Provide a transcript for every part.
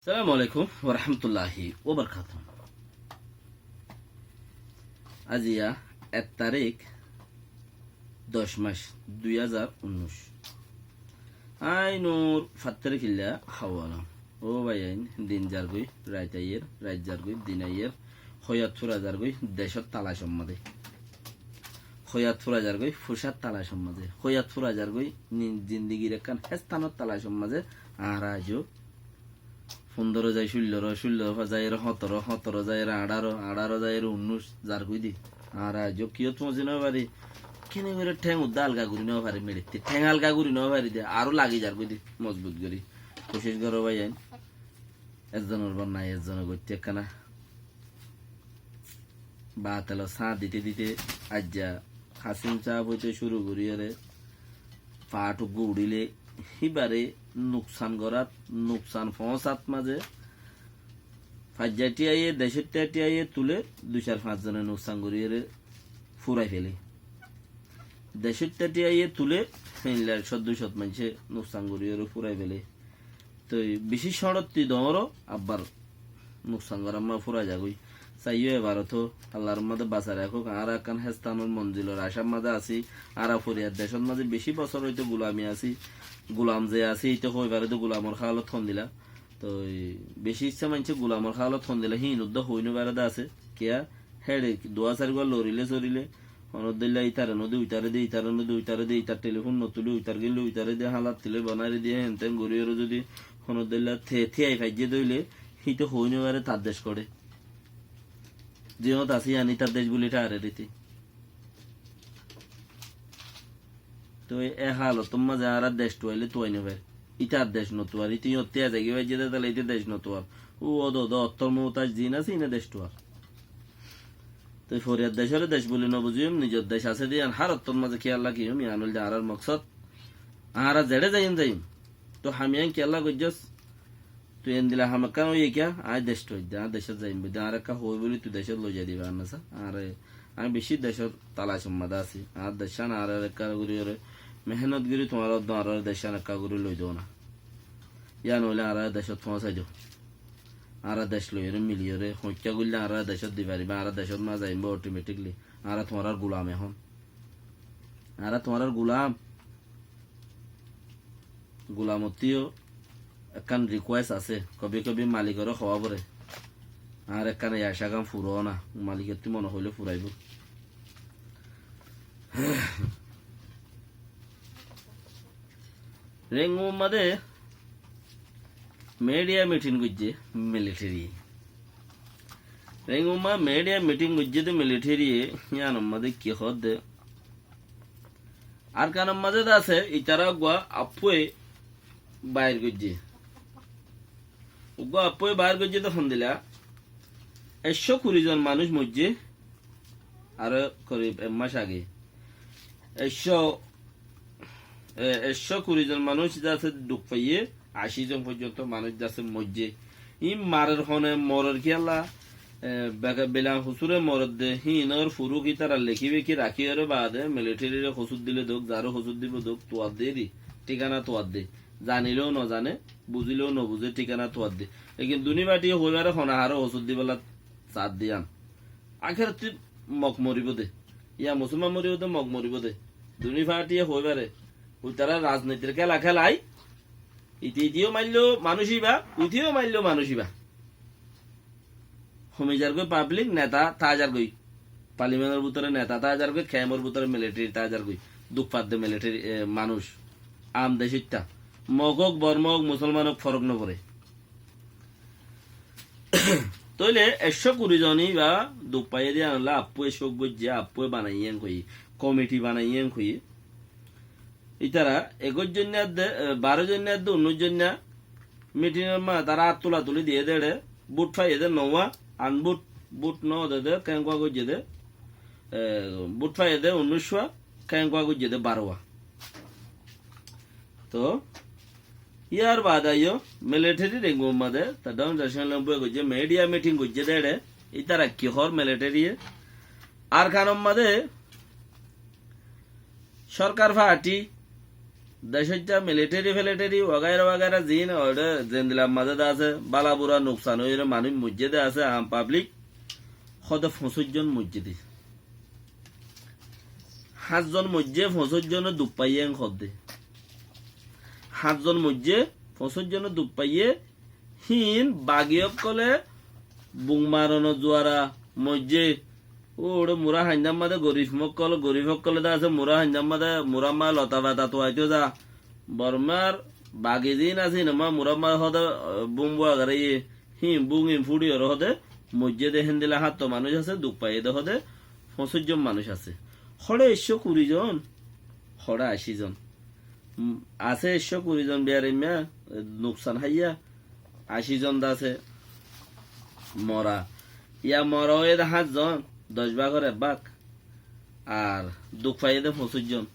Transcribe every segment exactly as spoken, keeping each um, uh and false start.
Assalamu alaikum wa rahmatullahi wa barakatuhu. Aijja ek tarík, doc mac, dui házar unnúic. Aññí nur fattór killa hawala. Ó báiyain, din zargói, rait aiyér, rait zargói, din aiyér, hoiyat fura zargói, decót talacor mazé. Hoiyat fura zargói, fucár talacor mazé. Hoiyat fura zargói, ni-, zindigir ekkán héstanor talacor mazé. Añára aijjó fundoro zai cúlloro, cúlloro fa-, zaiyóre hóñtoro, hóñtoro zaiyóre añçáro, añçáro zaiyóre unnúic, zargói de. Añára aijjó kiyót foóñsi no fari, kene gorí théng uddá alga gorí no fari, meçittí théng alga gorí no fari de, aró lagi zargói de, mozbut gorí. Kucíc goró báiyain, ezzonor bonnai ezzone goittí ekkána. Baatelo sáñt dite dite aijja Hasim sáb óite cúru goríyore fath uggúa uçíle híbare nuksan gorát, nuksan foóñsat mazé faijja thíyaye, decóitta thíyaye tulé, dui sair fañs zone nuksan goríyore fúrai féle. Decóitta thíyaye tulé, héin lac cót dui cót maincé nuksan goríyore fúrai féle. Toi bicí cóñçotti doóñro, abbar nuksan gorár mazé fúrai zagói. Saiyó ebar tó Allar mazé basai rakók, añára ekkán héstanor monzilor acár mazé así, añára foriyar decót mazé bicí bosór óite gulami así, gulam ze así, íte hoi fare de gulamor hálot hondila. Toi bicí issá maincé gulamor hálot hondila, híin uddá hoi no fare de asé, kiyá, héçe duwá sairgua lorile sorile, honódilla ítare no de, uitare de, ítare no de, uitare de, ítar telifón no tule, uitar gín loi uitare de, hálat tile bonáire diye, héen teén goríyore zodi honódilla te-, tíai faijjé de óile, híte hoi no fare tar dec hoçé. Ziyót asé yían ítar dec buli tháre riti. Toi e, e hálotor mazé añára dec tuaile tuai no fare. Ítar dec no tuar, íte yót tíai zaigói faijjé de, táile íte dec no tuar. Ó, ó, do, do, ottór mutáic ziín asé, iíne dec tuar. Toi foriyar decóre dec buli no buziyum, nizor dec asé de yían hár ottór mazé kiyálla kiyum, yían óilde añárar moksód. Añára zeçé zaiyum zaiyum. Toi ham yían kiyálla goijjós? Tui endila ham ekkán óiye kiyá? Aññí dec tuaidde, aññí decót zaiyum bóli de, añáre ekká hoói bóli tui decót loizai diba ar nasa? Añáre, aññí bicí decór talacor mazé así. Añár deccán añáre ekká gorí ore mehénot gorí tuáñra uddúa añárar deccán ekká gorí loi dóna. Yían óile añára decót foóñsai dó. Añára dec loiyóre miliyóre hoikká goille añára decót di faribá, añára decót mazé zaiyum bóli otometikli. Añára tuáñrar gulam ehón. Añára tuáñrar gulam. Gulamottú yó ekkán rikuwes asé, kobi kobi malikore hoó foré, añár ekkán e acá gán furó na, malikottú mone hoilé furaibó. Rengun mazé midiya mitin goijjé militeri. Rengun mazé midiya mitin goijjé de militeri, yíanor mazé ki hoó de, Arkanor mazé de asé, ítara uggúa affúa bair goijjé. Uggúa affúa bair goijjé de hondila, ekcó kuri zon manúic moijjé, aró korib ek mac age. Ekcó, e, ekcó kuri zon manúic de asé duk faiyé, ací zon foijjonto manúic de asé moijjé. Iín marer hone, morer kiyólla, e, beka-, bilan hosúre morer de, híinor furuk ítara lekí beki rakíyore baade, militerire hosúd dile douk, zaré hosúd dibo douk, tuadde eri, thíkana tuadde. Zanileu nozane, buzileu nobuzé, thíkana tuadde. Lekin duní fatiye hoibare hone haré hosúd dibolla saádde yían. Akérottú Mok moribó de. Yá Musolman moribó de, Mok moribó de. Duní fatiye hoibare. Uitara rajnitir kéla kélai. Ite iteyó mailló manúic íba, uiteyó mailló manúic íba. Homi zargói pablik, neta táa zargói. Palimentor bútore neta táa zargói, kemor bútore militeri táa zargói. Duk fadde militeri, e, manúic. Am decóitta. Mok ók, Borma ók, Musolman ók, forok noforé. Tóile ekcó kuri zon íba duk faiyé de yíanolla affúa cók goijjé, affúa banaiyé en hoiyé, komiti banaiyé en hoiyé. Ítara ekuic zonna edde, e, baró zonna edde, unnúic zonna mitinor mazé tará át tula tuli diyé de eçé, bút faiyé de nouwa, an bút, bút no de de, keéngua goijjé de, e, bút faiyé de unnúiccúa, keéngua goijjé de barówa. Toh, yar baade aiyó, militeri Rengun mazé, ta Daun Zasen Lembue goijjé, midiya mitin goijjé de eçé, ítara ki hoór militeri ye. Arkanor mazé, sorkar fati, Decóitta militeri-feliteri wagaira wagaira ziín óre zendilar mazé de asé, bála bura nuksan óiyore manúic moijjé de asé, aam pablik hóde foñsíc zon moijjé de. Háñt zon moijjé, foñsíc zone duk faiyé en hoódde. Háñt zon moijjé, foñsíc zone duk faiyé, híin bagi ókkole bum maronot zuara moijjé. Óre mura haindar mazé gorif ókkol, gorif ókkole de asé mura haindar mazé, murar mazé lota beta tuaitó za. Bormar bagi ziín asé, híin mazé murar mazé hóde, e, bum bua garaiyé. Híin bum in fúçiyore hóde moijjé de, héndilla háñtto manúic asé, duk faiyé de hóde foñsíc zon manúic asé. Hóre ekcó kuri zon, hóre ací zon. Um, asé ekcó kuri zon biyaraimma, e, nuksan háiya, ací zon de asé mora. Yá mora óiye de háñt zon, doc bágor ek bák. Ar duk faiyé de foñsíc zon.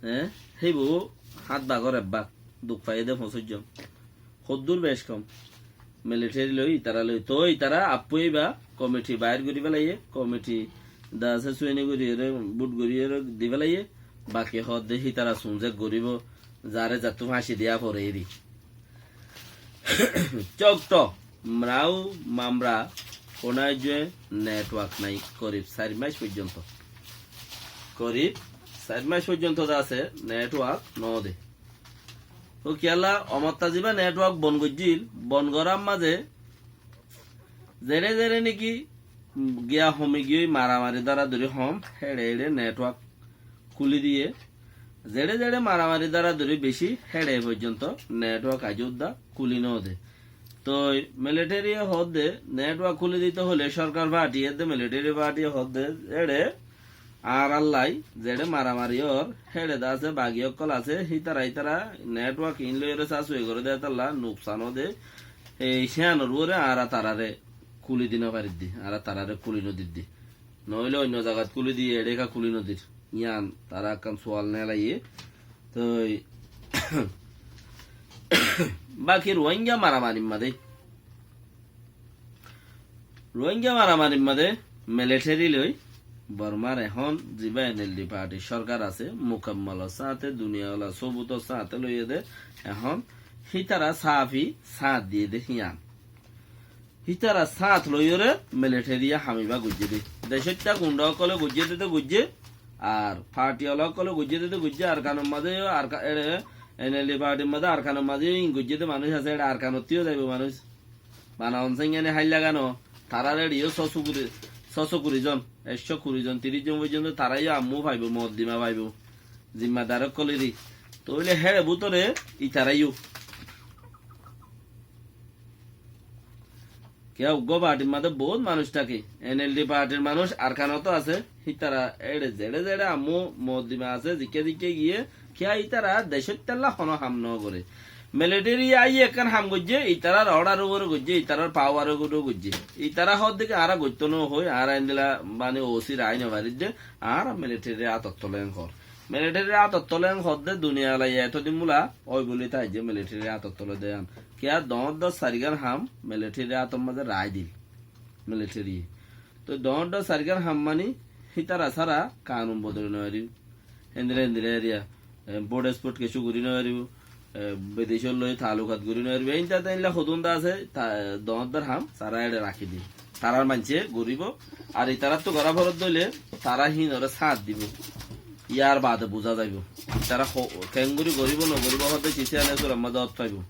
E, héibo háñt bágor ek bák, duk faiyé de foñsíc zon. Hoddúr bec hom. Militeri loi, itará loi. Toi itará affúa iba komiti bair gorí félaiye, komiti de asé suini goríyore, bút goríyore di félaiye, baki hoódde hítara sunzek goríbo, zare zattú fáñci diya fore eri. Cokto, Mrau, Mamra, Konaijue network nai, korib sair mac foijjonto. Korib sair mac foijjonto de asé network no de. Ó kiyólla, omotta ziba network bon goijjíl, bon gorár mazé zeçé zeçé niki giya homi giyói maramari dára dóri hom, héçe héçe network kúli diyé. Zeçé zeçé maramari dára dóri bicí, héçe foijjonto network aijjó udda kúli no de. Toi militeri ye hoódde network kúli dito hoilé sorkar parti edde militeri parti ye hoódde éçe añárallai zeçé maramari ór, héçe de asé bagi ókkol asé, hítara hítara network iín loiyóre sasui goré de hétalla nuksan ó de. Ei cíanor uore añára tarare kúli di no fariddi, añára tarare kúli no diddi. Noóile oinno zagat kúli di, eçé ká kúli no dir. Yían tará ekkán sual neelaiye. Toi baki Ruáinga maramarir mazé Ruáinga maramarir mazé militeri loi Bormar ehón ziba N L D partir sorkar asé, mukammolor sáñte, duniyawala sóbutor sáñte loiyé dé, ehón hítara sáfi sáñt diyé dé híyan. Hítara sáñt loiyóre militeri ye ham ibá goijjé dé. Decóitta gunda ókkole goijjé dé dé goijjé, ar partiwala ókkole goijjé dé dé goijjé, Arkanor mazé yó, Arka-, eçe N L D partir mazé Arkanor mazé yó ín goijjé dé manúic asé, eçe Arkanottú yó zaibou manúic. Bana Onsángani háilla gano, tarár eçe yó só có kuri, só có kuri zon, ekcó kuri zon, tiríc zon foijjonto tará yó ammú faibou, moddima faibou, zimmadar ókkolori. Tóile héçe bútore itará yó. Kiyá uggúa partir mazé bout manúic táke, N L D partir manúic Arkanot ó asé, hítara eçe zeçé zeçé ammú moddima asé, zikká zikká giyé, kiyá ítara decóittalla honó ham no goré. Militeri ye aiyé ekkán ham goijjé, itarar order uore goijjé, itarar power uore goijjé. Itara hoódde ki añára goitto no hoi, añára endilla mani O C rai no faridde, añára militerir átot tole en hoór. Militerir átot tole en hoódde duniyalai etodin bula ói buli táijje militerir átot tole de an. Kiyá doóñr doóñr sairgán ham militerir átor mazé rai dil. Militeri. Toi doóñr doóñr sairgán ham mani hítara sára kanun bodoli no faribó. Héndilla héndilla eriya, e, import export kessú gorí no faribó, e, bidecór loi taalukat gorí no faribó. Einta te einlla hodún de asé, ta-, doóñr doóñr ham sára eçe rakí dil. Tarár maincé goríbo, ar itaráttu gorá foredde óile tará híinoré sáñt dibó. Yar baade buzá zaibó. Tará ho-, keéngorí goríbo no goríbo hoódde cicíyan e surar mazé ót faibó.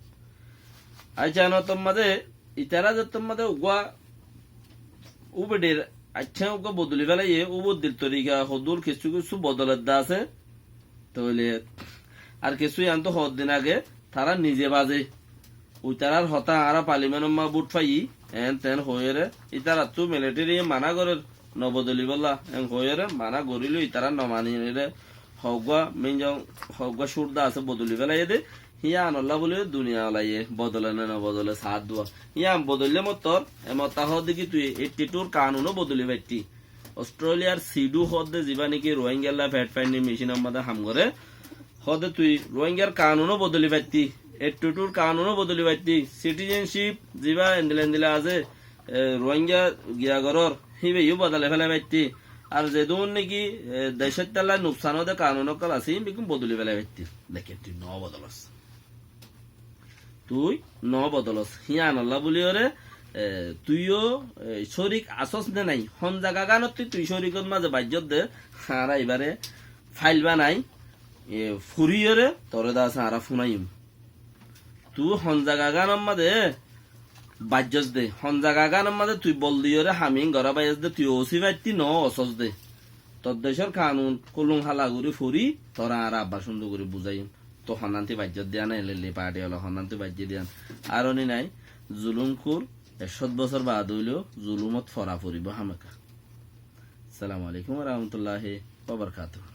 Aiccá, en ótor mazé, itará zettór mazé uggúa ubedir aiccá uggúa bodoli félaiyé, ubedir torika hodún kessú kessú bodoledde asé. Tóile ar kessú yián tó hoddin age tará nize bazé. Uitarár hotá añára parliamentor mazé bút faiyí, en ten hoiyóre, ítarattú militeri ye maná gorér, no bodolibólla, en hoiyóre maná goríloi itará no maníyeré, hoggúa minzon, hoggúa cúrda asé bodoli félaiyé dé, híyanolla bóli duniyalaye bodole né no bodole saát dua. Híyan bodoille mottor, e motta hoódde ki tui eighty two r kanun ó bodoli faittí. Australiar sidu hoódde zibá niki Rohingyalla fact finding mission or mazé ham goré, hoódde tui Rohingyar kanun ó bodoli faittí, eighty two r kanun ó bodoli faittí, citizenship zibá endilla endilla asé, e, Rohingya giya gorór, híba yó bodoli félai faittí, Ar zedún niki, e, decót tala nuksan óde kanun ókkol asé, ín beggún bodoli félai faitté. Lekin tui no bodolos. Tui no bodolos. Híanolla buliyóre, e, tuiyó, e, córik asós né nái. Hon zagagánot tui córikor mazé baijjós dé, añára ibáre fail banai, e, foriyóre, toré de asé añára funaiyum. Tui hon zagagánor mazé baijjós dé, hon zagagánor mazé tui bol diyóre ham ín gorá baijjós dé, tui ósi faittí no ósos dé. Tor decór kanun kúlum hala gorí fori, toré añára abbar cúndor gorí buzáiyum. Tui honnán tui baijjós dé, ane lelli parti ola honnán tui baijjé dé. Ar oni nái, zulumkur, ekcót bosór baade óileyo, zulumot fora foribó hámaka. Assalamu alaikum wa rahmatullahi wa barakatuhu.